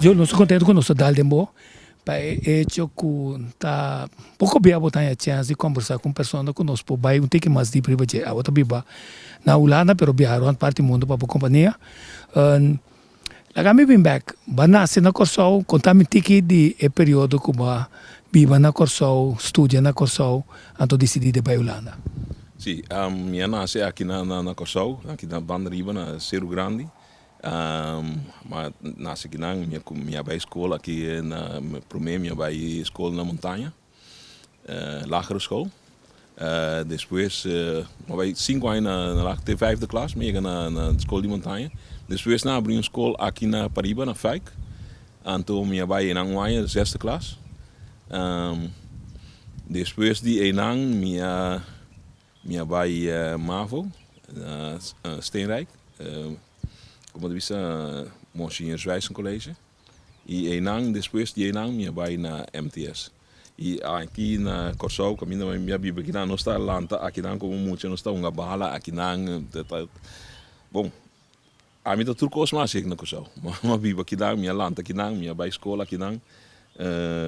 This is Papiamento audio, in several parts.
Yo nos ta contento cu nos ta dal den bo pa e hecho cu ta poco bia bo ta haña chance di combersa cu un persona cu nos por bay un tiki mas dip riba dje. Abo ta biba na Hulanda pero biaha rond parti mundo pa bo compania. Laga mi bin bek. Bo a nace na Corsou, conta mi tiki di e periodo cu bo a biba na Corsou, studia na Corsou, anto dicidi di bay Hulanda. Si, mi a nace aki na Corsou, aki na banda riba na Seru Grandi. Mi a nace akinan, mi a bay school aki na, prome mi a bay school na Montaña. Lagere school. Despues mi a bai sinku aña na na lagere te vijfde klas mi yega na na skol di montaña. Despues nan a abri un skol aki na pariba na Fuik. Anto mi a bai einan un aña zesde klas. Despues di einan mi a mi a bai mavo na Steenrijk komo ta bisa Monseigneur Zwijsen College. I einan, despues di einan mi a bai na MTS. I aki na Kòrsou kaminda mi a biba akinan, nos ta lanta akinan komo mucha, nos ta hunga bala akinan, bon, ami ta tur kos mas hek na Kòrsou. Mi a biba akinan, mi a lanta akinan, mi a bai skol akinan,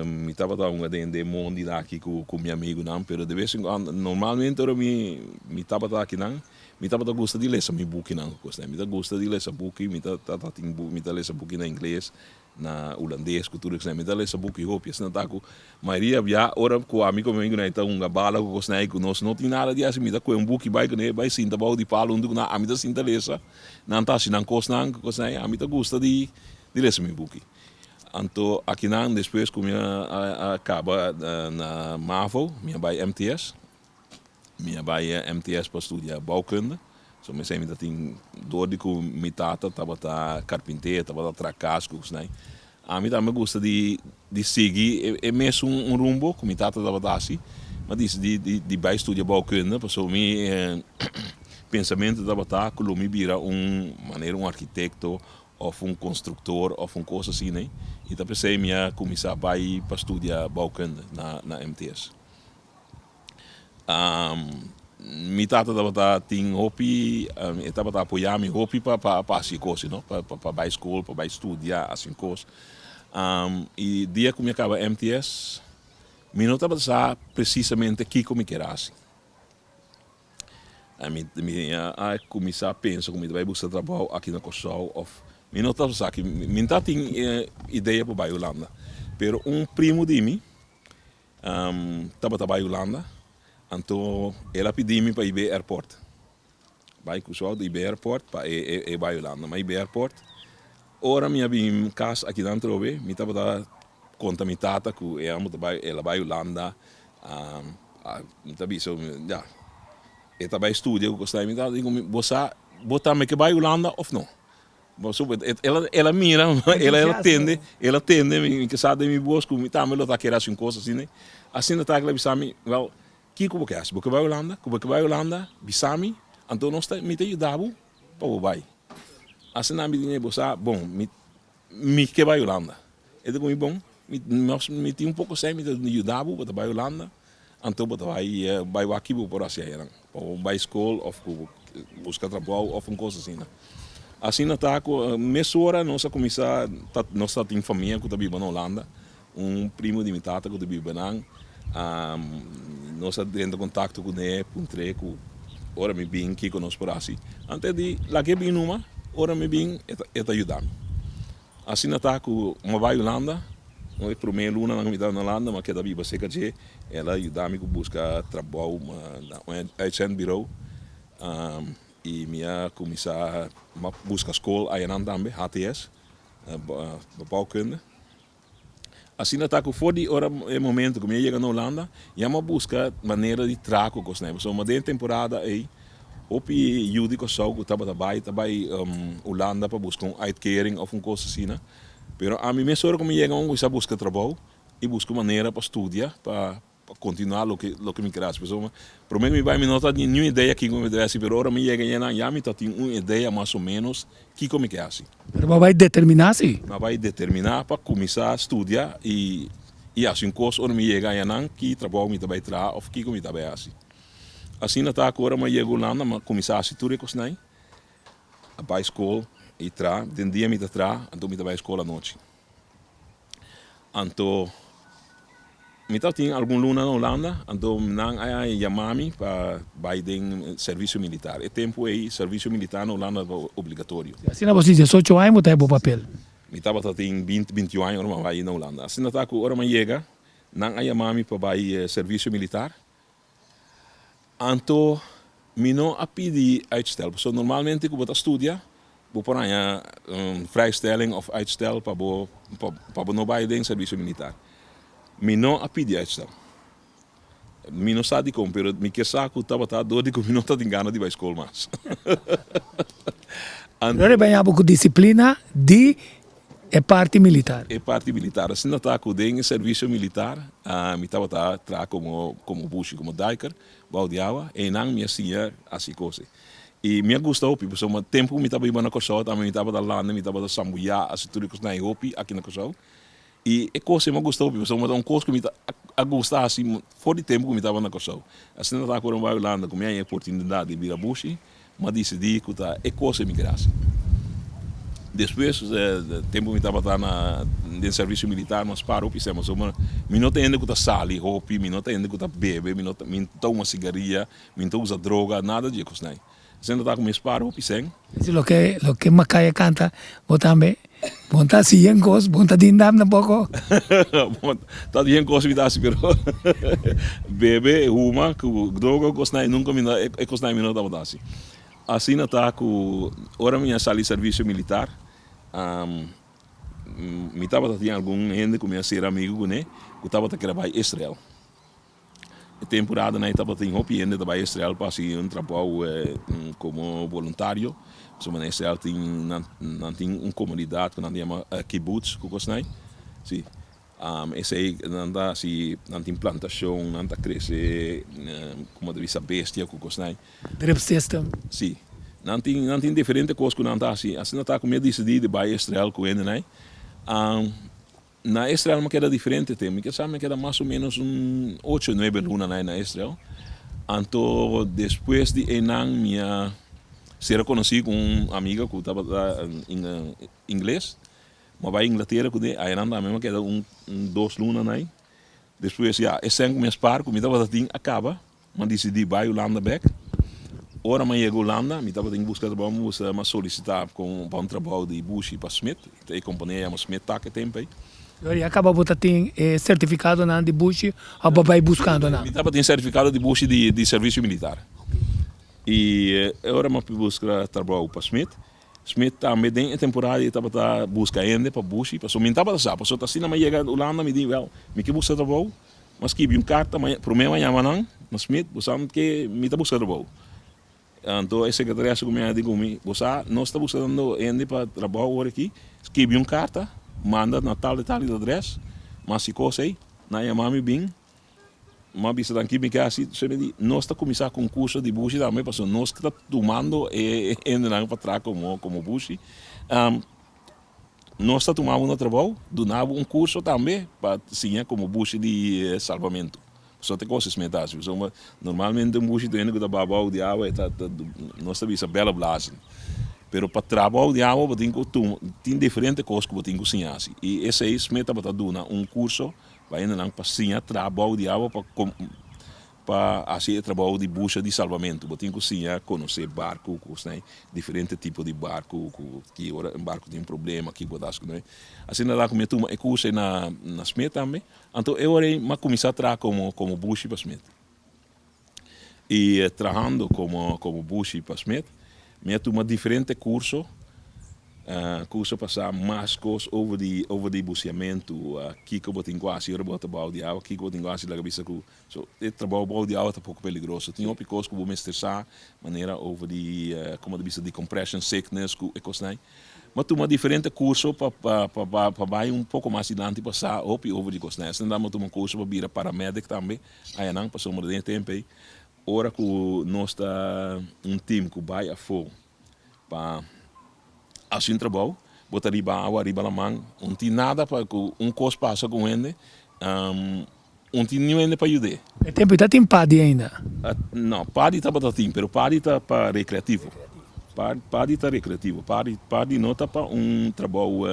mi tabata hunga den den mondi aki ku mi amigunan, pero de bes en kuando, normalmente ora mi mi tabata akinan, Mi tabata gusta di lesa mi bukinan ku kos. Mi ta gusta di lesa buki, mi ta ta tin buki, mi ta lesa buki na ingles, na hulandes ku tur esei. Mi ta lesa buki hopi. Asina ta ku mayoria bia ora ku ami ku mi amigunan ta hunga bala ku kosnan ei ku nos no tin nada di hasi, mi ta kohe un buki bai kuné, bai sinta bou di palu huntu ku nan, ami ta sinta lesa, nan ta hasi nan kosnan ku kosnan ei. Ami ta gusta di di lesa mi buki. Anto akinan despues ku mi a kaba na mavo, mi a bai MTS. Mi a bai MTS pa studia bouwkunde. So mi esei mi ta tin dor di ku mi tata tabata karpinter, tabata traha kas ku kusnai. Ami tambe gusta di di sigui e mesun un rumbo ku mi tata tabata hasi. Mi a disidi di di bai studia bouwkunde pasobra mi pensamentu tabata ku lo mi bira un manera un arkitekto òf un konstruktor òf un kos asina. I ta p'esei mi a kuminsá bai pa studia bouwkunde na na MTS. Mi tata tabata tin hopi, e tabata apoyá mi hopi pa pa hasi e kos, no, pa pa bai skol, pa bai studia, hasi un kos. I dia ku mi a kaba MTS, mi no tabata sa presisamente kiko mi kier hasi. Mi mi a kuminsá pensa ku mi ta bai buska trabou aki na Kòrsou òf mi no tabata sa, mi no tabatin idea pa bai Hulanda. Pero un primu di mi Tabata bai Hulanda, anto el a pidi mi pa i bai airport. Bai ku su auto i bai airport pa e bai Hulanda. Mi a bai airport, ora mi a bin kas akinan atrobe, mi tabata konta mi tata ku e amo ta bai, el a bai Hulanda, mi ta bisa, ya, e ta bai studia ku kos. Mi tata di ku mi, bo sa, bo tambe ke bai Hulanda òf no? El a mira, el a tende, el a tende mi ke sa den mi bos ku mi tambe lo ta kere hasi un kos asina. Asina ta el a bisa mi, wèl, kiko bo ke hasi? Bo ke bai Hulanda? Ku bo ke bai Hulanda, bisa mi, anto nos ta, mi ta yuda bo pa bo bai. Asina mi di, bo sa, bon, mi, mi ke bai Hulanda. E ta ku mi, bon, mi, mi tin un poko sèn, mi ta yuda bo, bo ta bai Hulanda. Anto bo ta bai bai wak ki bo por hasi ayanan, pa bo bai skol of ku bo buska trabou of un kos asina. Asina ta ku mesora nos a kuminsá ta nos ta tin famia ku ta biba na Holanda, un primo di mi tata ku ta biba nan, nos a drenta kontakto kuné puntr'é ku ora mi bin kiko nos por hasi. Anto e di laga e bin numa, ora mi bin e ta yuda mi. Asina ta ku mi a bai Hulanda, e promé lunanan ku mi tabata na Hulanda mi a keda biba serka dje, el a yuda mi ku buska trabou na un uitzendbureau i mi a kuminsá buska skol ayanan tambe, HTS, bouwkunde. Asina ta ku for di ora e momento ku mi a yega na Hulanda, ya mi a buska manera di traha ku kosnan. Pasobra den e temporada ei, hopi yu di Kòrsou ku tabata bai ta bai Hulanda pa buska un uitkering òf un kos asina. Pero ami mes ora ku mi yega mi a kuminsá buska trabou i buska manera pa studia pa Pa continua loke loke mi kere hasi pasobra prome ku mi bai mi no ta tin niun idea kiko mi ta hasi pero ora mi yega aynan ya mi ta tin un idea mas o menos kiko mi ke hasi. Pero bo a bai determina si? Mi a bai determina pa kuminsá studia i i hasi un kos ora mi yega ayanan ki trabou mi ta bai traha of kiko mi ta bai hasi. Asina ta ku ora mi a yega Hulanda mi a kuminsá hasi tur e kosnan a bai skol i traha den dia mi ta traha anto mi ta bai skol anochi. Anto mi tabatin algun luna na Hulanda, anto nan a yama mi pa bai den servisio militar. E tempu ei servisio militar na Hulanda tabata obligatorio. Asina bo si diesocho aña bo ta e bo papel. Mi tabata tin binti, bintiun aña ora mi a bai na Hulanda. Asina ta ku ora mi a yega, nan a yama mi pa bai servisio militar. Anto mi no a pidi uitstel, pasobra normalmente ku bo ta studia bo por haña vrijstelling of uitstel pa bo pa bo no bai den servisio militar. Mi no a pidi uitstel. Mi no sa dikon, pero mi ke sa ku tabata dor di ku mi no tatin gana di bai skol mas. Anto. Lo rebaña bo ku disiplina di E parti militar. E parti militar. Asina ta ku den e servisio militar mi tabata traha komo komo bushi, komo duiker bou di awa. Einan mi a siña hasi kos ei. I mi a gusta hopi pasobra tempu ku mi tabata biba na Kòrsou tambe mi tabata landa, mi tabata sambuyá, hasi tur e kosnan ei hopi aki na Kòrsou. I e kos ei mi a gusta hopi pasobra ta un kos ku mi ta a gusta hasi for di tempu ku mi tabata na Kòrsou. Asina ta ku ora mi bai Hulanda ku mi haña e oportunidat di bira bushi, Mi a disidí ku ta e kos ei mi ker hasi. Despues, tempu mi tabata na den servisio militar, mi a spara hopi sèn pasobra mi no ta hende ku ta sali hopi, mi no ta hende ku ta bebe, mi no ta mi no ta huma sigaria, mi no ta usa droga, nada di e kosnan ei. Esei ta ku mi a spara hopi sèn. Esei loke loke Makaya kanta, bo tambe bo no ta hasi yen kos, bo no ta dindam tampoko. Ta yen kos mi ta hasi pero bebe, huma ku droga ku kosnan ei nunka mi no e kosnan ei mi no tabata hasi. Asina ta ku ora mi a sali servisio militar mi tabata tin algun hende ku mi a sera amigu kuné ku tabata kere bai Israel. E temporadanan ei tabatin hopi hende ta bai Israel pa hasi un trabou komo boluntario. Pasobra na Israel tin nan nan tin un komunidat ku nan ta yama kibbutz ku kosnan ei. Si, esei nan ta hasi nan tin plantashon, nan ta krese komo ta bisa bestia ku kosnan ei. Drip system. Si, nan tin nan tin diferente kos ku nan ta hasi. Asina ta ku mi a disidí di bai Israel ku hendenan ei. Na Israel mi a keda diferente tempu. Mi ke sa mi a keda mas o menos un ocho nuebe luna na Israel. Anto despues di einan mi a sera konosí ku un amiga ku tabata ingles. Mi a bai Inglatera kuné. Ayanan tambe mi a keda un dos luna na ei. Despues ya e sèn ku mi a spar ku mi tabata tin a kaba. Mi a disidí bai Hulanda bèk. Ora mi a yega Hulanda, mi tabatin buska trabou, mi buska, mi a solisitá kon pa un trabou di bushi pa Smit. E kompania yama Smit tak e tempu ei. Dor ya kaba bo ta tin e sertifikadonan di bushi òf bo bai buskando nan? Mi tabatin sertifikado di bushi di servisio militar. I e ora mi a buska trabou pa Smit, Smit tambe den e temporada ei tabata buska hende pa bushi, pasobra mi no tabata sa, pasobra asina mi a yega Hulanda mi di, wèl, mi ke buska trabou. M'a skibi un karta, ma promé m'a yama nan, ma Smith, bo sa ke mi ta buska trabou. Anto e sekretaresa ku mi a di ku mi, bo sa nos ta buskando hende pa trabou awor aki, skibi un karta, manda na tal i tal i adrès, m'a hasi kos ei, nan a yama mi bin, m'a bisa nan ki mi ke hasi, su mi di, nos ta kuminsá ku un kurso di bushi tambe, pasobra nos ta tumando e hendenan pa traha komo komo bushi. Nos ta tuma bo na trabou, duna bo un kurso tambe pa siña komo bushi di salbamentu. Pasobra te kos esei ta hasi. Pasobra normalmente un bushi ta hende ku ta baha bou di awa, e ta nos ta bisa bèl blazen. Pero pa traha bou di awa bo tin ku tuma, tin diferente kos ku bo tin ku siña hasi. I esei Smith tabata duna un kurso pa hendenan pa siña traha bou di awa pa Pa hasi e trabou di busha di salbamentu, bo tin ku siña konosé barku ku esnan, diferente tipo di barku, ku ki ora un barku tin un problema, ki bo ta hasi ku nan. Asina ta ku mi a tuma e kurso ei na na Smith tambe. Anto e ora ei mi a kuminsá traha komo komo bushi pa Smith. I trahando komo komo bushi pa Smith, mi a tuma diferente kurso. Kurso pa sa mas kos over di over di busiamentu, kiko bo tin ku hasi ora bo ta bou di awa, kiko bo tin ku hasi laga bisa ku so e trabou bou di awa ta poko peligroso. Tin hopi kos ku bo mester sa manera over di komo ta bisa decompression sickness ku e kosnan. Mi a tuma diferente kurso pa pa pa pa bai un poko mas dilanti pa sa hopi over di kosnan. Esnan mi a tuma un kurso pa bira paramedic tambe ayanan pasobra den e tempu ei ora ku nos ta un team ku bai afó Pa hasi un trabou, bo ta riba awa, riba laman, un tin nada pa ku un kos pasa ku un hende, un tin niun hende pa yud'é. E tempu ei ta tin padi ainda? No, padi tabata tin, pero padi ta pa rekreativo. Padi ta rekreativo, padi no ta pa un trabou,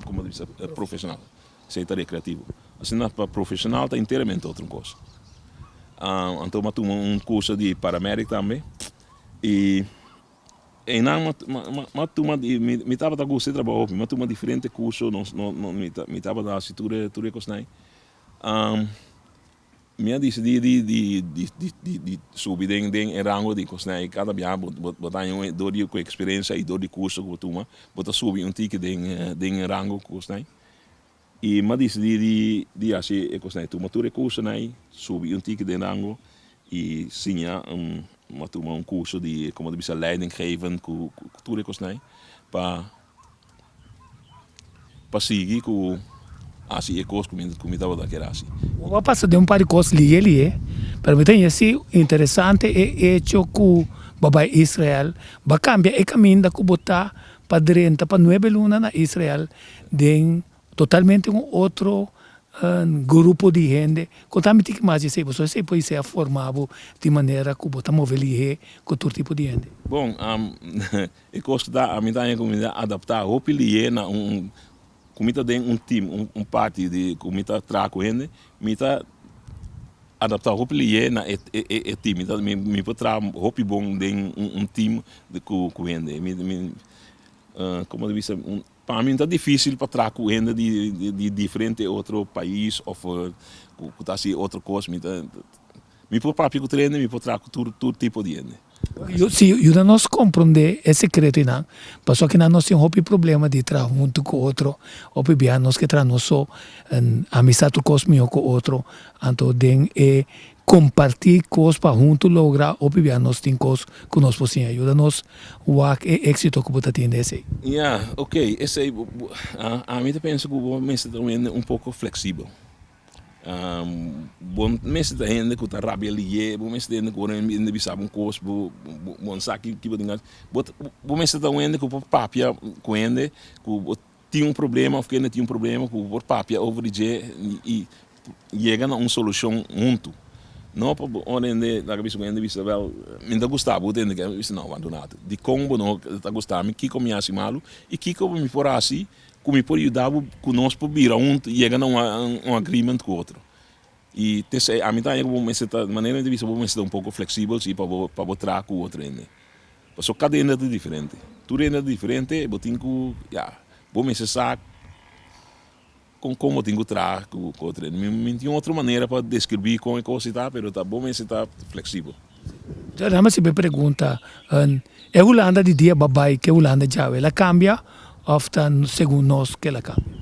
komo ta bisa, profeshonal. Esei ta rekreativo. Asina pa profeshonal ta enteramente otro kos. Anto mi a tuma un kurso di paramedic tambe i einan mi a tuma mi tabata gusta e trabou hopi, mi a tuma diferente kurso, mi tabata hasi tur e kosnan ei. Mi a disidí di di di di di subi den den e rango di kosnan ei. Kada biaha bo bo bo ta haña un dor di ku eksperensia i dor di kurso ku bo tuma, bo ta subi un tiki den den e rango ku kosnan ei. I mi a disidí di di hasi e kosnan ei, tuma tur e kursonan ei, subi un tiki den rango i siña un mi a tuma un kurso di komo ta bisa leidinggeven ku ku tur e kosnan ei pa pa sigui ku hasi e kos ku mi tabata kier hasi. Bo a pasa den un par di kos lihe lihe, pero mi ta haña si interesante e echo ku bo bai Israel, bo a kambia e kaminda ku bo ta pa drenta pa nuebe luna na Israel den totalmente un otro grupo di hende. Konta mi tiki mas di esei, pasobra esei por a forma bo di manera ku bo ta move lihe ku tur tipo di hende. Bon, E kos ku ta ami ta haña ku mi ta adaptá hopi lié na un ku mi ta den un team, un parti di ku mi ta traha ku hende, mi ta adaptá hopi lié na e e team. Mi ta mi por traha hopi bon den un team ku ku hende. Mi mi komo ta bisa pa mi ta difísil pa traha ku hende di di diferente otro pais òf ku ta hasi otro kos. Mi ta mi por papia ku tur hende, mi por traha ku tur tur tipo di hende. Si yuda nos komprondé e sekreto einan, pasobra kinan nos tin hopi problema di traha huntu ku otro, hopi biaha nos ke traha nos so, amistad tur kos mihó ku otro, anto den e kompartí kos pa huntu logra hopi biaha nos tin kos ku nos por siña. Yuda nos wak e éksito ku bo ta tin den esei. Ya, ok, esei, ami ta pensa ku bo mester ta un hende un poko fleksibel. Bo mester ta hende ku ta rabia liye, bo mester ta hende ku ora hende bisa bo un kos bo no sa ki bo tin hasi. Bo mester ta un hende ku por papia ku hende ku bo tin un problema òf ku hende tin un problema ku bo por papia over di dje i yega na un solushon huntu. No pa ora hende laga bisa ku hende bisa wèl mi no ta gusta bo tende ke mi bisa no wak dikon bo no ta gusta mi kiko mi hasi malu i kiko mi por hasi Ku mi por yuda bo ku nos por bira un yega na un agreement ku otro. I t'esei ami ta haña ku bo mester ta manera mi ta bisa bo mester ta un poko fleksibel si pa bo pa bo traha ku otro hende. Pasobra kada hende ta diferente. Tur hende ta diferente bo tin ku ya bo mester sa kon kon bo tin ku traha ku otro hende. Mi mi tin otro manera pa deskribí kon e kos ta pero ta bo mester ta fleksibel. Dame si bo pregunta E Hulanda di dia babai ke Hulanda djawe el a kambia of ta segun nos ke el a kambia?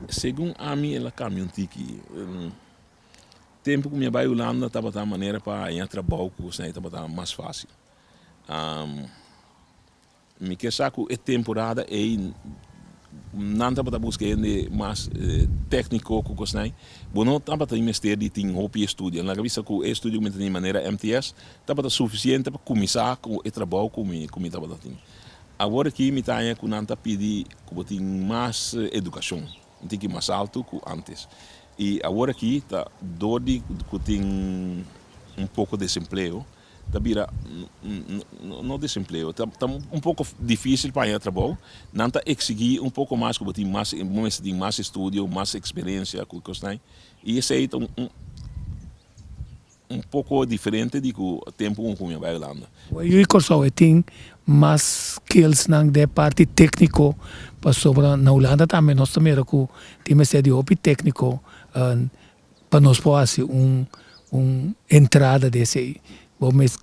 Segun ami el a kambia un tiki. Tempu ku mi a bai Hulanda tabata manera pa haña trabou ku esei tabata mas fásil. Mi ke sa ku e temporada ei nan tabata buska hende mas tékniko ku kosnan. Bo no tabata tin mester di tin hopi estudio. Nan a bisa ku e estudio ku mi ta tin manera MTS tabata sufisiente pa kuminsá ku e trabou ku mi ku mi tabata tin. Awor aki mi ta haña ku nan ta pidi ku bo tin mas edukashon, un tiki mas altu ku ántes. I awor aki ta dor di ku tin un poko desempleo, ta bira no desempleo ta ta un poko dificil pa haña trabou nan ta exigi un poko mas ku bo tin mas bo mester tin mas estudio mas experiencia ku kosnan i esei ta un un poko diferente di ku tempu ku mi a bai Hulanda. Yu di Kòrsou e tin mas skillsnan den e parti tékniko pasobra na Hulanda tambe nos ta mira ku tin mester di hopi tékniko Pa nos por hasi un un entrada di esei, bo mes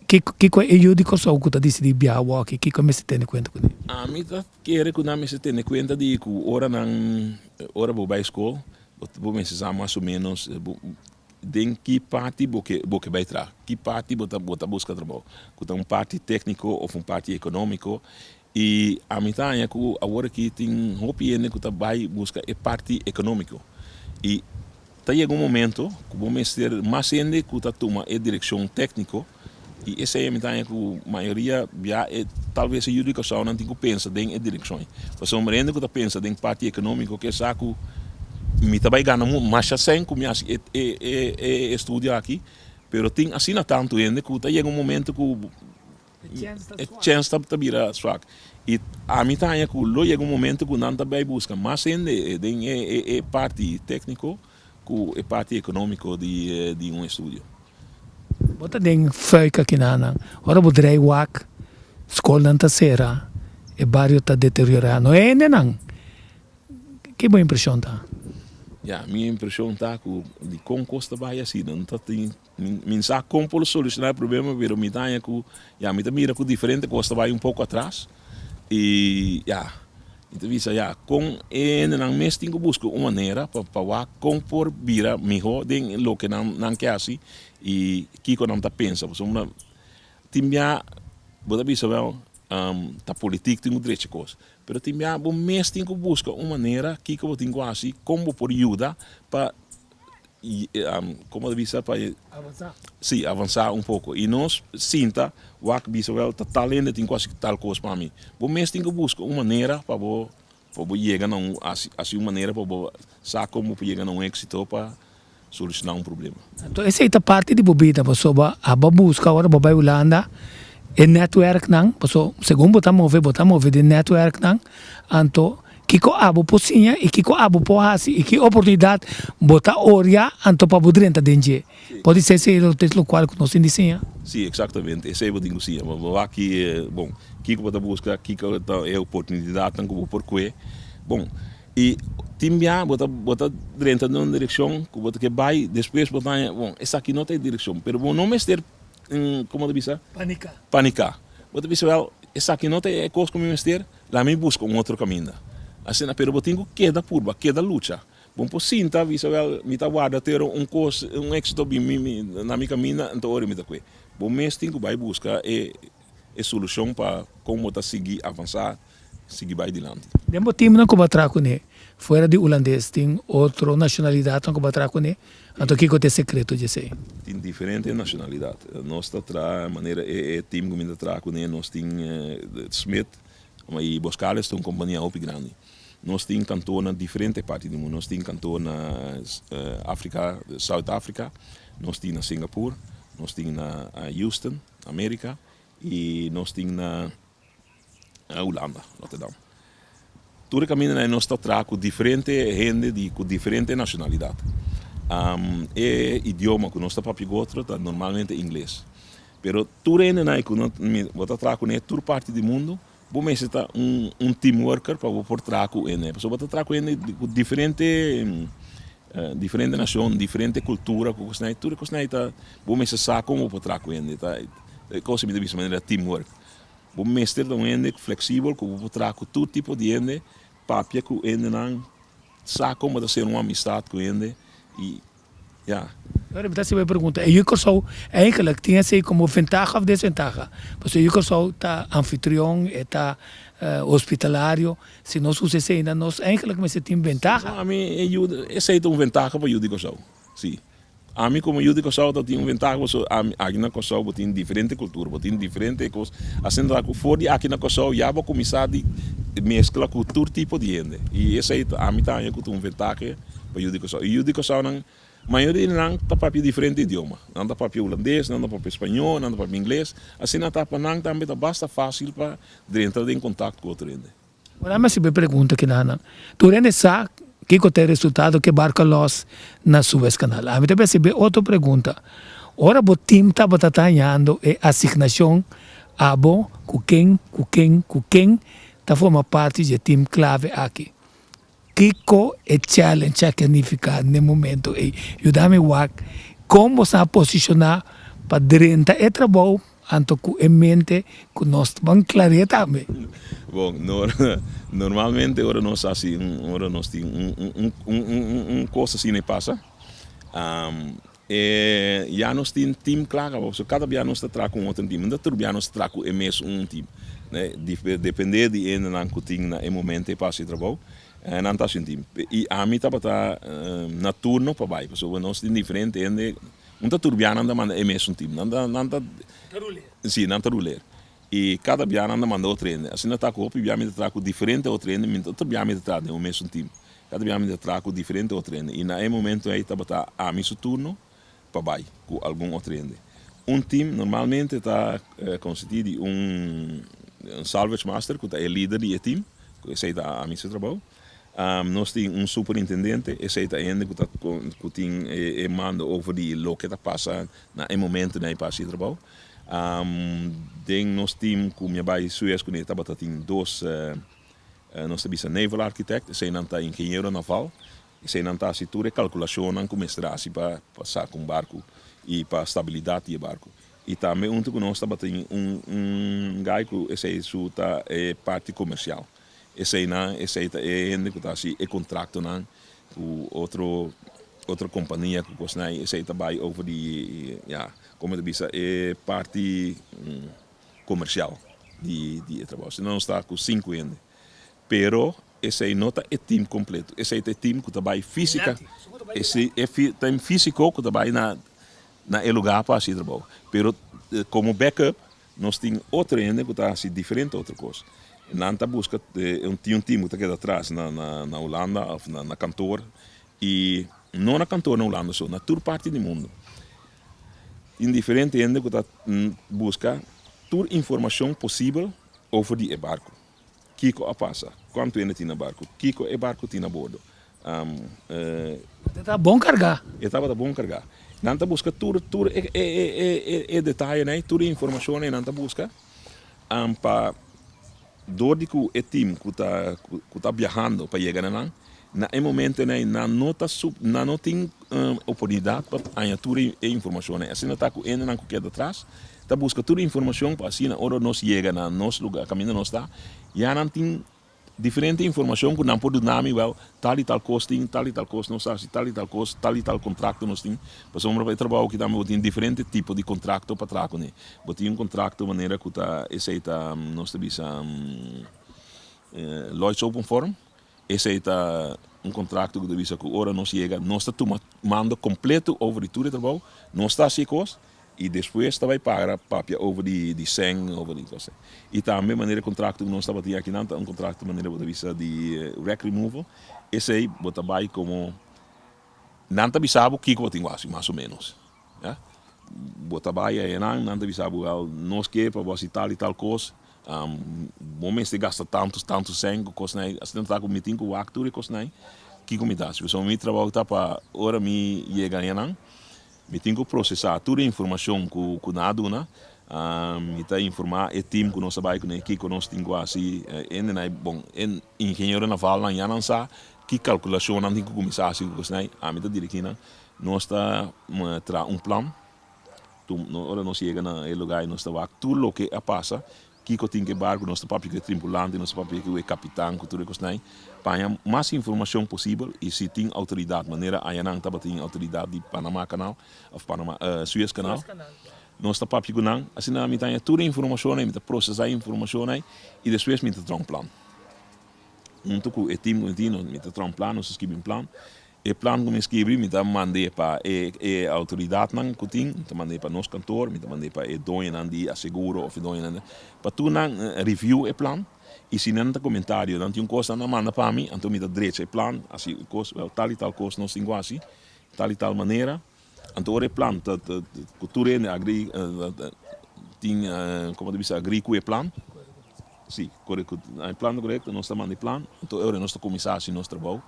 kiko kiko e yu di Kòrsou ku ta disidí biaha wòki, kiko e mester tene kuenta kuné? Ami ta kere ku nan mester tene kuenta di ku ora nan ora bo bai skol bo mester sa mas o ménos den ki parti bo ke bo ke bai traha, ki parti bo ta bo ta buska trabou, ku ta un parti tékniko òf un parti ekonómiko i ami ta haña ku awor aki tin hopi hende ku ta bai buska e parti ekonómiko. I ta yega un momento ku bo mester mas hende ku ta tuma e direkshon tékniko i esei mi ta haña ku mayoria bia e talves e yu di Kòrsounan tin ku pensa den e direkshon ei. Pasobra hende ku ta pensa den parti ekonómiko ke sa ku mi ta bai gana masha sèn ku mi hasi e e estudio aki pero tin asina tantu hende ku ta yega un momento ku. E chèns ta bira swak. I ami ta haña ku lo yega un momento ku nan ta bai buska mas hende den e parti tékniko ku e parti ekonómiko di un estudio. Bo ta den fuik akinanan. Ora bo drei wak, skolnan ta sera, e bario ta deteriorá. No e hendenan. Ki bo impreshon ta? Ya, mi impreshon ta ku di kon kos ta bai asina. No ta tin Mi no sa kon por solushoná e problema pero mi ta haña ku ya mi ta mira ku diferente kos ta bai un poko atras i ya mi ta bisa ya kon e hendenan mes tin ku buska un manera pa pa wak kon por bira mihó den loke nan nan ke hasi i kiko nan ta pensa pasobra tin bia bo ta bisa wèl ta politik tin ku drecha kos pero tin bia bo mes tin ku buska un manera kiko bo tin ku hasi kon bo por yuda pa Como ta bisa pa Avansa. Si, avansa un poco. Y nos sinta wak bisa wel ta tal hende tin cu haci tal cos pa mi. Bo mes tin cu busca un manera pa bo pa bo yega na un haci un manera pa bo sa como bo por yega na un exito pa soluciona un problema. Anto esey ta parti di bo bida pasobra abo a busca ora bo bay Hulanda e netwerknan pasobra segun bo ta move bo ta move den netwerknan anto Kiko abo por siña i kiko abo por hasi i ki oportunidat bo ta oria anto pa bo drenta den dje? Por di esei lo ta lokual ku nos tin di siña? Sí, eksaktamente, esei bo tin ku siña. Bo wak ki, bon, kiko bo ta buska, kiko ta e oportunidatnan ku bo por kue. Bon, i tin bia bo ta bo ta drenta den un direkshon ku bo ta ke bai, despues bo ta haña, bon, esaki no ta e direkshon, pero bo no mester Komo ta bisa? Paniká. Paniká. Bo ta bisa, wèl, esaki no ta e kos ku mi mester, laga mi buska un otro kaminda. Asina, pero bo tin ku keda purba, keda lucha. Bo no por sinta bisa, wèl, mi ta warda te ora un kos, un éksito bin mi, na mi kaminda, anto ora mi ta kue. Bo mes tin ku bai buska e solushon pa kon bo ta sigui avansá, sigui bai dilanti. Den bo timnan ku bo a traha kuné, fuera di hulandes, tin otro nashonalidatnan ku bo a traha kuné? Anto kiko ta e sekreto di esei? Tin diferente nashonalidat. Nos ta traha manera e tim ku mi ta traha kuné, nos tin Smit i Boskalis ta un kompania hopi grandi. Nos tin kantor na diferente parti di mundu. Nos tin kantor na Afrika, South Afrika, nos tin na Singapur, nos tin na Houston, Amerika, i nos tin na Hulanda, Rotterdam. Tur e kamindanan nos ta traha ku diferente hende di ku diferente nashonalidat. E idioma ku nos ta papia ku otro ta normalmente ingles. Pero tur hendenan ku bo ta traha kuné tur parti di mundu, bo mester ta un team worker pa bo por traha ku hende. Pasobra bo ta traha ku hende ku diferente diferente nashon, diferente kultura ku kosnan. Tur e kosnan ta bo mester sa kon bo por traha ku hende. Ta e kos mi ta bisa manera team work. Bo mester ta un hende fleksibel ku bo por traha ku tur tipo di hende, papia ku hendenan, sa kon bo ta ser un amistat ku hende i ya. Ora mi ta hasi bo e pregunta, e yu Kòrsou eigenlik tin esei komo ventaha òf desventaha? Pasobra e yu Kòrsou ta anfitrion, e ta hospitalario, si nos usa eseinan nos eigenlik mester tin bentaha. No, ami e yu, esei ta un ventaha pa yu di Kòrsou, si. Ami komo yu di Kòrsou ta tin un ventaha pasobra ami aki na Kòrsou bo tin diferente kultura, bo tin diferente kos. Asina ta ku for di aki na Kòrsou ya bo kuminsá di meskla ku tur tipo di hende i esei ta ami ta haña ku ta un ventaha pa yu di Kòrsou. I yu di Kòrsounan mayoria di nan ta papia diferente idioma. Nan ta papia hulandes, nan ta papia spañó, nan ta papia ingles. Asina ta pa nan tambe ta basta fásil pa drenta den kontakto ku otro hende. Ora mi a sibi e pregunta kinanan, tur hende sa kiko ta e resultado ku e barku a lòs na Suez Canal? Ami ta resibi otro pregunta, ora bo tim tabata ta hañando e asignashon, abo ku ken, ku ken, ku ken ta forma parti dje tim klave aki? Kiko e challenge a nifiká n'e momento ei? Yuda mi wak kon bo sa posishoná pa drenta e trabou anto ku e mente ku nos ta ban klarea tambe. Bon, normalmente ora nos hasi un, ora nos tin un un un kos asina e pasa, e ya nos tin team kla kaba, pasobra kada bia nos ta traha ku un otro team, no ta tur bia nos ta traha ku e mes un team, depende di e hendenan ku tin na e momento e pasa e trabou, nan ta hasi un team. I ami tabata na turno pa bai, pasobra nos tin diferente hende, un ta tur bia nan ta manda e mes un team, nan ta, nan ta, si, nan ta ruler. I kada bia nan ta manda otro hende. Asina ta ku hopi bia mi ta traha ku diferente otro hende, mi no ta tur bia mi ta traha den un mesun team. Kada bia mi ta traha ku diferente otro hende. I na e momento ei tabata ami su turno pa bai ku algun otro hende. Un team normalmente ta konsistí di un salvage master ku ta e lider di e team, ku esei ta ami su trabou. Nos tin un superintendente, esei ta hende ku ta ku tin e mando over di loke ta pasa na e momentunan ei pa hasi e trabou. Den nos team ku mi a bai Suez kuné tabata tin dos nos ta bisa naval architect, eseinan ta ingeniero naval. Eseinan ta hasi tur e kalkulashonnan ku mester hasi pa saka un barku i pa stabilidat di e barku. I tambe huntu ku nos tabatin un un guy ku esei su ta e parti komersial. Eseinan esei ta e hende ku ta hasi e kontraktonan ku otro otro kompania ku kosnan i esei ta bai over di ya komo ta bisa e parti komersial di di e trabou. Asina nos ta ku sinku hende. Pero esei no ta e team completo, esei ta e team cu ta bay fisica, esei e team fisico cu ta bay na na e lugar pa haci e trabou. Pero como backup nos tin otro hende cu ta haci diferente otro cos. Nan ta busca tin un team cu ta keda atras na na Hulanda of na na kantoor y no na kantoor na Hulanda so, na tur parti di mundo. Tin diferente hende cu ta busca tur informacion posibel over di e barco. Kiko a pasa? Kuantu hende tin na barku? Kiko e barku tin na bordo? E tabata bon kargá. E tabata bon kargá. Nan ta buska tur tur e e e e detayenan ei, tur e informashonnan ei nan ta buska pa dor di ku e tim ku ta ku ta biahando pa yega na nan, na e momentonan ei nan no ta nan no tin oportunidat pa haña tur e informashonnan ei. Asina ta ku hendenan ku keda atras Ta buska tur informacion pa asina ora nos yega na nos lugar caminda nos ta, ya nan tin diferente informacion cu nan por duna mi, wel, tal y tal cos tin, tal y tal cos nos haci, tal y tal cos, tal y tal contracto nos tin. Pasobra pa e trabao aki tambe bo tin diferente tipo di contracto pa traha cune. Bo tin un contracto manera cu ta esey ta nos ta bisa Lloyd's Open Forum, esey ta un contracto cu ta bisa cu ora nos yega nos ta tuma mando completo over di tur e trabao, nos ta haci e cos, I despues ta bai para papia over di di sèn, over di kos. I tambe manera e kontrakto ku nos tabatin akinan ta un kontrakto manera bo ta bisa di wreck removal. Esei bo ta bai komo nan ta bisa bo kiko bo tin ku hasi mas o ménos. Ya. Bo ta bai ayanan nan ta bisa bo wèl nos ke pa bo hasi tal i tal kos. Bo mester gasta tantu tantu sèn ku kosnan ei. Asina ta ku mi tin ku wak tur e kosnan ei kiko mi ta hasi. Pasobra mi trabou ta pa ora mi yega ayanan. Mi tin ku prosesá tur e informashon ku ku nan a duna. Mi ta informá e tim ku nos a bai kuné kiko nos tin ku hasi. Hende nan bon e ingeniero navalnan ya nan sa ki kalkulashon nan tin ku kuminsá hasi ku kosnan. Ami ta dirigí nan. Nos ta traha un plan. Ora nos yega na e lugá nos ta wak tur loke a pasa. Kiko tin ku e barku, nos ta papia ku e trimpulante, nos ta papia ku e kapitan, ku tur e kosnan ei, pa haña mas informashon posibel i si tin outoridat, manera ayanan tabatin outoridat di Panama Kanal òf Panama Suez Kanal, nos ta papia ku nan, asina mi ta haña tur e informashon ei, mi ta prosesá e informashon ei i despues mi ta traha un plan. Huntu ku e tim ku mi tin, mi ta traha un plan, nos ta skibi un plan. E plan ku mi skibi mi ta mand'é pa e e outoridatnan ku tin, mi ta mand'é pa nos kantor, mi ta mand'é pa e doñonan di aseguro òf e doñonan pa tur nan review e plan i si nan ta komentario nan tin un kos nan a manda pa mi anto mi ta drecha e plan hasi e kos wèl tal i tal kos nos tin ku hasi tal i tal manera anto ora e plan ta ku tur hende agri tin komo ta bisa agri ku e plan si korekto e plan ta korekto nos ta manda e plan anto e ora nos ta kuminsá hasi nos trabou.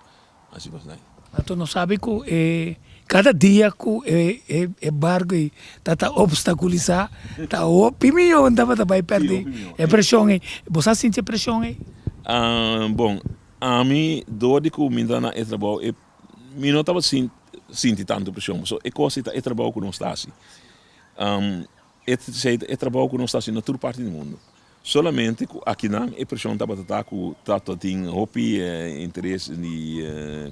Así nos nai. Anto nos sabi ku e kada dia ku e e barco ei ta ta obstaculisá ta hopi miyon tabata bai pèrdí e preshon ei. Bo sa sinti e preshon ei? Bon, ami dor di ku mi ta na e trabou e mi no tabata sinti tantu preshon pasobra e kos ei ta e trabou ku nos ta hasi. Esei ta e trabou ku nos ta hasi na tur parti di mundu. Solamente ku akinan e preshon tabata ta ku ta tin hopi interes di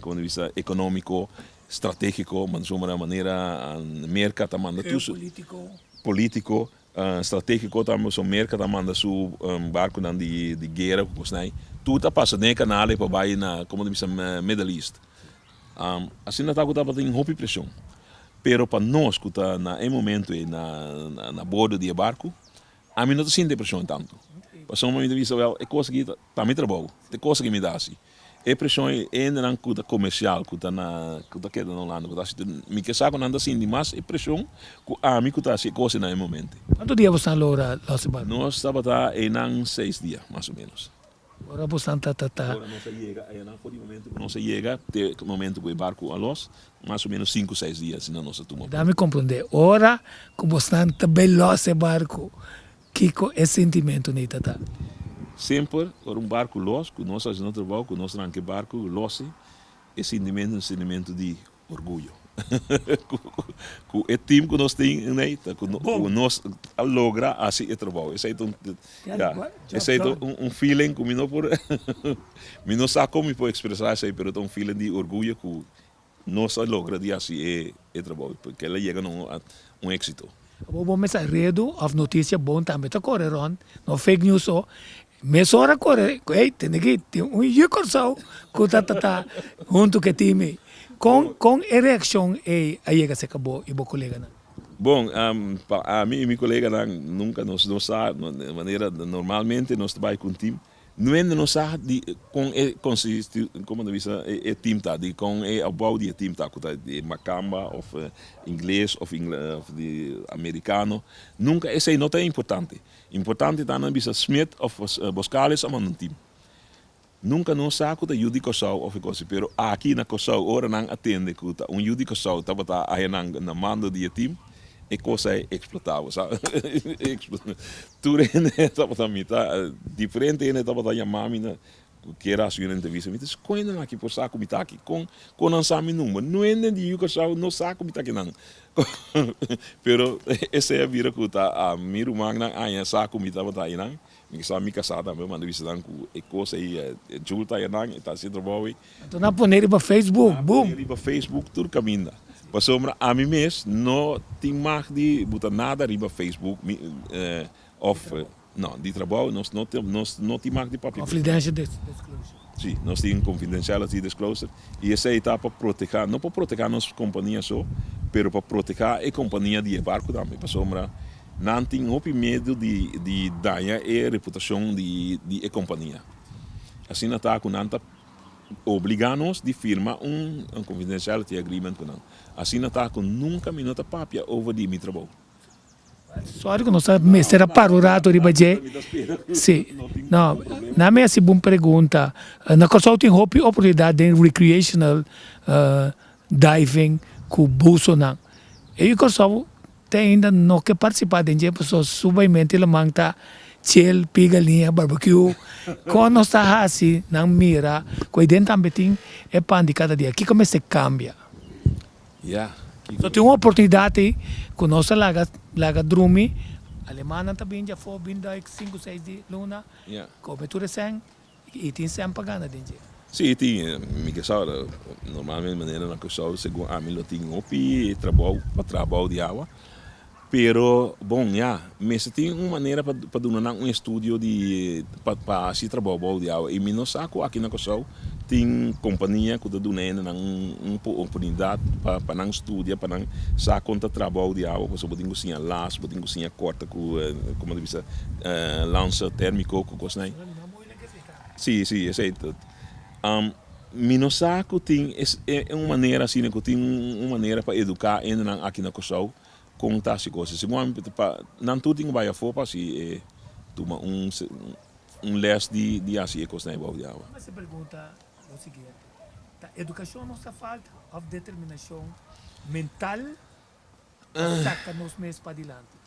komo ta bisa ekonómiko, stratégiko, manera manera Merka ta manda tur su polítiko, stratégiko tambe pasobra Merka ta manda su barkunan di guera ku kosnan ei. Tur ta pasa den e kanal ei pa bai na komo ta bisa Middle East. Asina ta ku tabatin hopi preshon. Pero pa nos ku ta na e momento ei na bordo di e barku, ami no ta sinti e preshon tantu. Pasobra mi ta bisa, wèl, e kos aki ta mi trabou, ta e kos aki mi ta hasi. E preshon ei e hendenan ku ta komersial ku ta na ku ta keda na Hulanda ku ta hasi mi ke sa ku nan ta sinti mas e preshon ku ami ku ta hasi e kos ei na e momento. Kuantu dia boso a logra los e barku? Nos tabata einan seis dia mas o menos. Ora boso ta ta ta. Ora nos a yega einan for di momento ku nos a yega te momento ku e barku a los mas o menos sinku seis dia asina nos a tuma. Dami komprondé ora ku boso ta bai los e barku Kiko e sintimentu nei ta ta? Semper ora un barku los, ku nos hasi nos trabou, ku nos ranka e barku los, e sintimentu ta un sintimentu di orguyo. Ku e team ku nos tin nei, ta ku nos a logra hasi e trabou. Esei ta un, ya, esei ta un feeling ku mi no por, mi no sa kon mi por ekspresá esei, pero ta un feeling di orguyo ku Nos a logra di hasi e trabou porque el a yega na un éxito. Abo bo mester redu of noticia bon tambe ta kore rond, no fake news so. Mesora kore, ey tende aki tin un yu Kòrsou ku ta ta huntu ku e team ey. Kon kon e reakshon ey a yega serka bo i bo koleganan? Bon, pa ami i mi koleganan nunka nos no sa manera normalmente nos ta bai ku un team. Nuende no sa di kon e konsisti, komo ta bisa, e team ta, di kon e opbouw di e team ta, ku ta di makamba of ingles of di amerikano, nunka esei no ta importante. Importante ta nan bisa Smit of Boskalis a manda un team. Nunka no sa ku ta yu di Kòrsou of e kos, pero aki na Kòrsou ora nan a tende ku ta un yu di Kòrsou tabata ahenan na mando di e team, E kos a eksplotá, bo sa. Tur hende tabata mita, diferente hende tabata yama mi na ku kier hasi un entrevista. Mi ta bisa, kon hende aki por sa ku mi ta aki? Kon kon nan sa mi number? No hende di Curaçao no sa ku mi ta akinan. Pero esei a bira ku ta mi rumannan aña sa ku mi tabata einan. Mi sa mi kasá tambe manda bisa nan ku e kos ei Jul ta einan, e ta hasi trabou ei. Anto nan pone riba Facebook, boom! Nan pone riba Facebook tur kaminda. Pasobra ami mes no tin mag di buta nada riba Facebook mi of no di trabou nos no nos no tin mag di papia. Confidential disclosure. Si, nos tin confidentiality disclosure y esey ta pa proteha, no pa proteha nos compania so, pero pa proteha e compania di e barco tambe, pasobra nan tin hopi miedo di di daña e reputacion di di e compania. Asina ta cu nan ta Obliga nos di firma un confidentiality agreement cu nan. Asina ta cu nunca mi no ta papia over di mi trabou. Sorry cu nos a mester a para un rato riba dje. Si. No, nan mi haci bon pregunta. Na Corsou tin hopi oportunidad den recreational diving cu buzonan. E Corsou Te ainda no ke partisipá den dje pasobra su baimentu i laman ta chill, piga liña, barbecue. Kon nos ta hasi nan mira ku aiden tambe tin e pan di kada dia? Kiko mester kambia? Ya, kiko. So tin un oportunidat ei ku nos ta laga laga drumi, alemannan ta bin djafó, bin duik sinku seis di luna, kome tur e sèn I tin sèn pa gana den dje? Sí, tin. Mi ke sa, normalmente manera na Kòrsou, segun ami lo tin hopi trabou pa traha bou di awa. Pero, bon, ya, mester tin un manera pa pa duna nan un estudio di pa pa hasi trabou bou di awa. I mi no sa ku aki na Kòrsou tin kompania ku ta duna hendenan un un oportunidat pa pa nan studia, pa nan sa kon ta traha bou di awa, pasobra bo tin ku siña las, bo tin ku siña kòrta ku, komo ta bisa, lansa térmiko ku kosnan. Sí, sí, esei ta. Mi no sa ku tin un manera asina, ku tin un manera pa eduká hendenan aki na Kòrsou kon ta hasi kos. Segun ami pa nan tur tin ku bai afó pa hasi e tuma un un lès di di hasi e kosnan ei bou di awa. Mester pregunta lo siguiente, ta edukashon nos ta falta òf determinashon mental pa saka nos mes padilanti?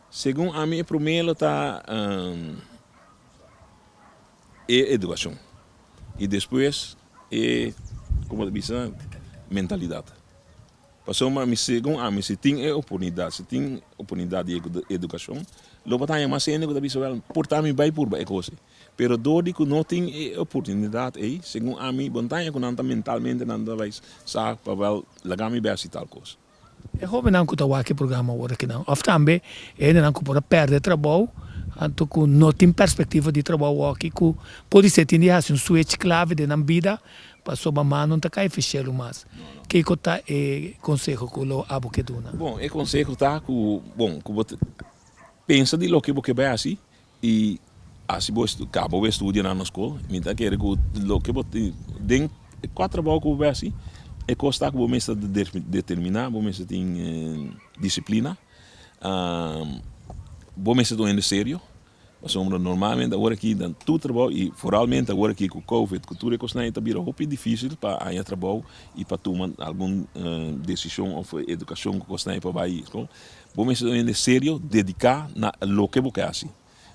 Segun ami e promé lo ta e edukashon i despues e komo ta bisa mentalidat. Pasobra mi segun ami si tin e oportunidat, si tin oportunidat di edukashon lo bo ta haña mas hende ku ta bisa wèl por ta mi bai purba e kos ei. Pero dor di ku no tin e oportunidat ei segun ami bo no ta haña ku nan ta mentalmente nan ta bai sa pa wèl laga mi bai hasi tal kos. E hobennan ku ta wak e programa awor akinan òf tambe e hendenan ku por a pèrdè trabou anto ku no tin perspektiva di trabou awor ku podisé tin di hasi un switch klave den nan bida pasobra mas no ta kai feshelu mas. Kiko ta e konseho ku lo abo ke duna? Bon, e konseho ta ku bon ku bo ta pensa di loke bo ke bai hasi i. Hasi bo kaba bo estudionan na skol, mi ta kere ku loke bo tin den kua trabou ku bo bai hasi, e kos ta ku bo mester ta determiná, bo mester tin disiplina, bo mester ta un hende serio, pasobra normalmente awor aki nan tur trabou i foralmente awor aki ku covid ku tur e kosnan ei ta bira hopi difísil pa haña trabou i pa tuma algun desishon òf edukashon ku kosnan ei pa bai. Bo mester ta un hende serio, dediká na loke bo ke hasi.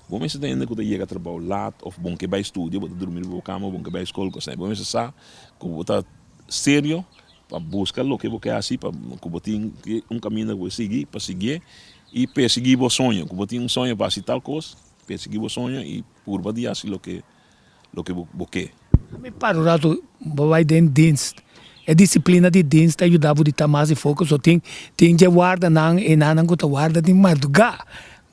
Bo mester ta hende ku ta yega trabou lat òf bon ke bai studia, bo ta drumi riba bo kama, bon ke bai skol, kos asina. Bo mester sa ku bo ta serio pa buska loke bo ke hasi, pa ku bo tin un kaminda ku bo sigui pa siguié i persiguí bo soño. Ku bo tin un soño pa hasi tal kos, persiguí bo soño i purba di hasi loke loke bo ke. Mi para un ratu, bo bai den dienst. E disiplina di dienst ta yuda bo di ta mas di focus. So tin tin dje wardanan e nannan ku ta warda di mardugá.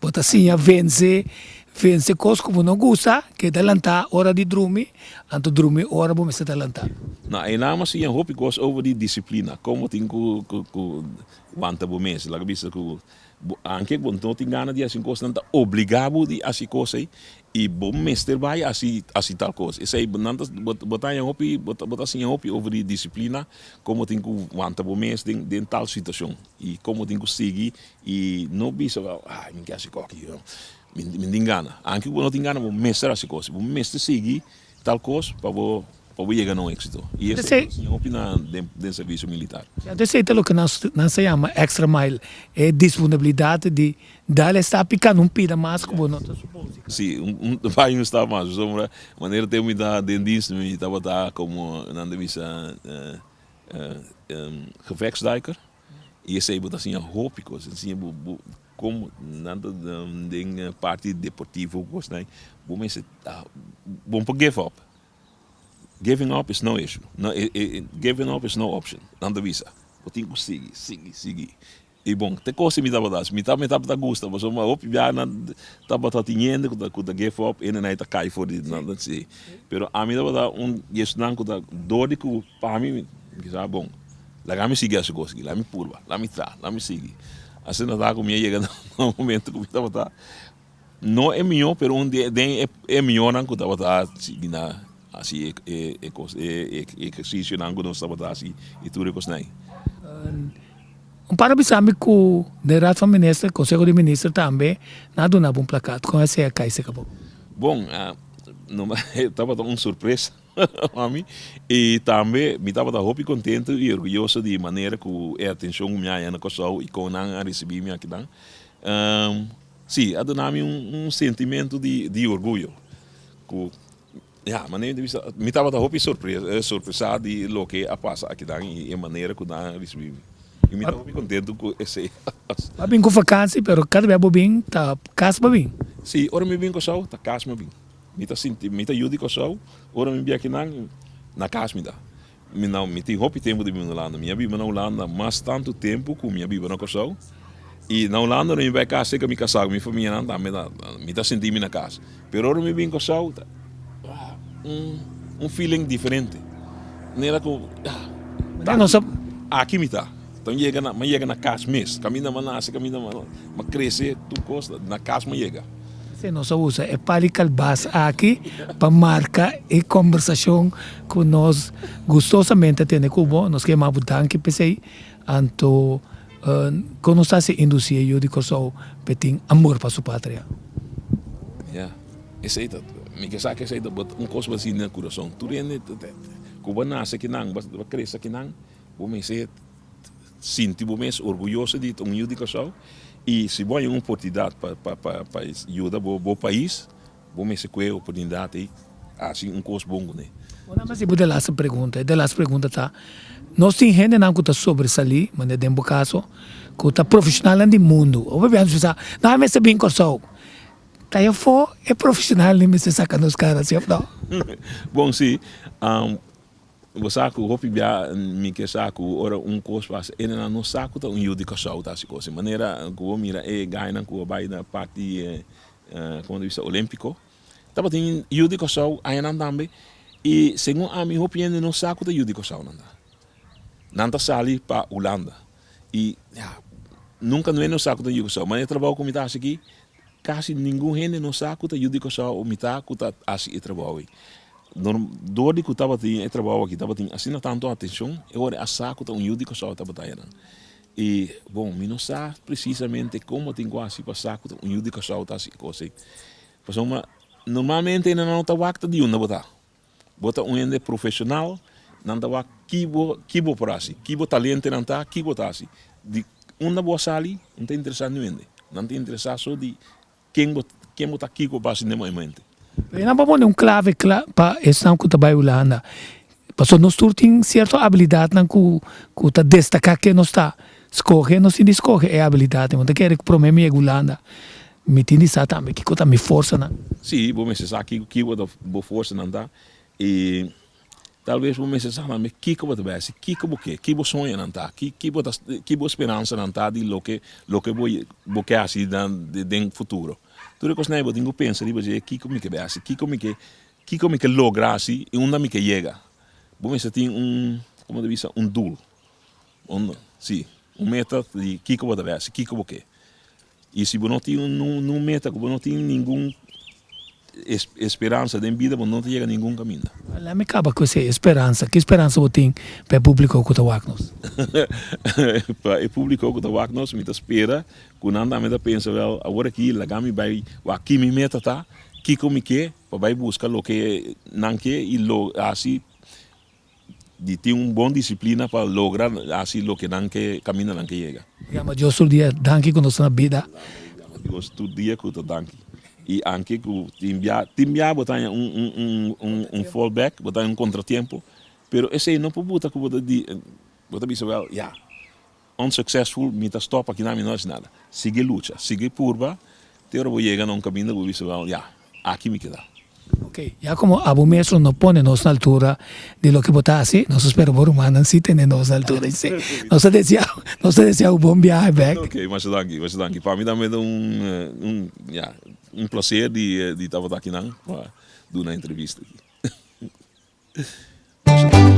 Bo ta siña vense vense kos ku bo no gusta, keda lantá ora di drumi, anto drumi ora bo mester ta lantá. Na e nan a siña hopi kos over di disiplina, kon bo tin ku ku wanta bo mes. Laga bisa ku bo anke bo no tin gana di hasi un kos, nan ta obliga bo di hasi kos ei I bo mester bai hasi hasi tal kos. Esei nan ta bo ta haña hopi bo ta bo ta siña hopi over di disiplina, kon bo tin ku wanta bo mes den den tal situashon i kon bo tin ku sigui i no bisa ai mi ke hasi koki mi mi tin gana. Anke ku bo no tin gana bo mester hasi kos, bo mester sigui tal kos pa bo pa bo yega na un éxito. I esei ta siña hopi na den den servisio militar. Esei ta loke nan nan sa yama extra mile, e disponibilidat di Dale sta picando un pida mas cu bo no ta supose. Si, un bai un stap mas. Pasobra manera tempo mi ta den dienst mi tabata como nan ta bisa gevechtsduiker y esey bo ta siña hopi cos. Ta siña bo bo como nan ta den parti deportivo cu cosnan bo mester ta bo no por give up. Giving up is no issue. Giving up is no option nan ta bisa. Bo tin cu sigui, sigui, sigui. I bon, te kos mi tabata hasi. Mi mi tabata gusta, pasobra hopi biaha nan tabata tin hende ku ta ku ta give up, hende nan ta kai for di nan si. Pero ami tabata un di esnan ku ta dor di ku pa mi, mi bisa bon, laga mi sigui hasi kos aki, laga mi purba, laga mi traha, laga mi sigui. Asina ta ku mi a yega na un momento ku mi tabata no e mihó, pero un di den e mihónan ku tabata sigui na hasi e e kos e ehersisionan ku nos tabata hasi i tur e kosnan ei. Un par a bisa mi ku den Raad van Minister, Konseho di Minister tambe, nan a duna bo un plakat. Kon esei a kai serka bo? Bon, e tabata un sorpresa pa mi i tambe mi tabata hopi kontentu i orguyoso di manera ku e atenshon ku mi a haña na Kòrsou i kon nan a risibí mi akinan. Sí, a duna mi un sentimentu di orguyo ku Ya, manera di bisa, mi tabata hopi sorpresá di loke a pasa akinan i e manera ku nan a risibí mi. I mi ta hopi kontentu ku esei. Bo a bin ku vakansi, pero kada bia bo bin ta kas bo bin? Sí, ora mi bin Kòrsou ta kas mi bin. Mi ta sinti, mi ta yu di Kòrsou, ora mi bin akinan na kas mi ta. Mi no, mi tin hopi tempu di biba na Hulanda. Mi a biba na Hulanda mas tantu tempu ku mi a biba na Kòrsou. I na Hulanda ora mi bai kas serka mi kasá ku mi famianan tambe ta, mi ta sinti mi na kas. Pero ora mi bin Kòrsou ta un un feeling diferente. Manera ku ta aki mi ta. Ta mi yega na, mi yega na kas mes. Kaminda mi a nase, kaminda mi a krese, tur kos, na kas mi yega. P'esei nos a usa e pal di kalbas aki pa marka e kombersashon ku nos gustosamente a tene ku bo. Nos ke yama bo danki p'esei. Anto kon nos ta hasi indusí e yu di Kòrsou p'e tin amor pa su patria? Ya, esei ta, mi ke sa ku esei ta un kos bo a sinti na kurason. Tur hende ku bo a nase akinan, bo a krese akinan, Bo mester sinti bo mes orguyoso di ta un yu di Kòrsou i si bo haña un oportunidat pa pa yuda bo pais, bo mester kue e oportunidat ei hasi un kos bon kuné. Bo nan mester bo de laatste pregunta. E de laatste pregunta ta, nos tin hendenan ku ta sobresalí, manera den bo kaso, ku ta profeshonalnan di mundu. Hopi bia nos bisa, nan a mester bin Kòrsou. Ta e afó e profeshonalnan mester saka nos kara, si òf no? Bon, si. Bo sa ku hopi bia mi ke sa ku ora un kos pasa e nan no sa ku ta un yu di Kòrsou ta hasi kos. E manera ku bo mira e gainan ku a bai na parti komo ta bisa olímpiko tabatin yu di Kòrsou añanan tambe i segun ami hopi hende no sa ku ta yu di Kòrsou nan ta. Nan ta sali pa Hulanda i ya nunka no hende no sa ku ta yu di Kòrsou. Manera e trabou ku mi ta hasi aki. Kasi ningun hende no sa ku ta yu di Kòrsou o mi ta ku ta hasi e trabou ei. Dor di ku tabatin e trabou aki tabatin asina tantu atenshon, e ora a sa ku ta un yu di Kòrsou tabata ayanan. I bon, mi no sa presisamente kon bo tin ku hasi pa sa ku ta un yu di Kòrsou ta hasi e kos ei. Pasobra normalmente nan no ta wak ta di unda bo ta. Bo ta un hende profesional, nan ta wak ki bo ki bo por hasi, ki bo talentenan ta, ki bo ta hasi. Di unda bo a sali, no ta interesa niun hende. Nan ta interesa so di ken bo ken bo ta, kiko bo hasi den bo mente. Pero nan por pone un clave kla pa esnan ku ta bai Hulanda. Pasobra nos tur tin sierto abilidatnan ku ku ta destaká ken nos ta. Skohe, nos tin di skohe e abilidatnan. Bo ta kere ku promé mi yega Hulanda, Mi tin di sa tambe kiko ta mi forsanan. Sí, bo mester sa kiko kiko ta bo forsanan ta i talbes bo mester sa tambe kiko bo ta bai hasi, kiko bo ke, ki bo soñonan ta, ki ki bo ta ki bo speransanan ta di loke loke bo bo ke hasi den futuro. Tur e kosnan ei bo tin ku pensa riba dje, kiko mi ke bai hasi, kiko mi ke kiko mi ke logra hasi i unda mi ke yega. Bo mester tin un, komo ta bisa, un doel, un sí, un meta di kiko bo ta bai hasi, kiko bo ke. I si bo no tin un meta, ku bo no tin ningun esperansa den bida, bo no ta yega ningun kaminda. Laat mi kaba ku esei, esperansa. Ki speransa bo tin pa e públiko ku ta wak nos? Pa e públiko ku ta wak nos, mi ta spera ku nan tambe ta pensa, wèl, awor aki laga mi bai wak ki mi meta ta, kiko mi ke, pa bai buska loke nan ke i lo hasi Di tin un bon disiplina pa logra hasi loke nan ke kaminda nan ke yega. Yama Dios tur dia danki ku nos ta na bida. Yama Dios tur dia ku ta danki. I anke ku tin bia tin bia bo ta haña un un un un fall back, bo ta haña un kontratiempo, pero esei no por buta ku bo ta di bo ta bisa wèl ya unsuccessful mi ta stòp aki nan mi no hasi nada. Sigui lucha, sigui purba te ora bo yega na un kaminda ku bo bisa wèl ya Aki mi keda. Ok, ya como abo mes lo no pone nos na altura di loke bo ta haci, nos ta spera bo rumannan si tene nos na altura. Nos ta desea, nos ta desea un bon biahe bek. Ok, masha danki, masha danki. Pa mi tambe ta un, un, ya, un placer di, di tabata akinan pa duna entrevista aki. Masha danki.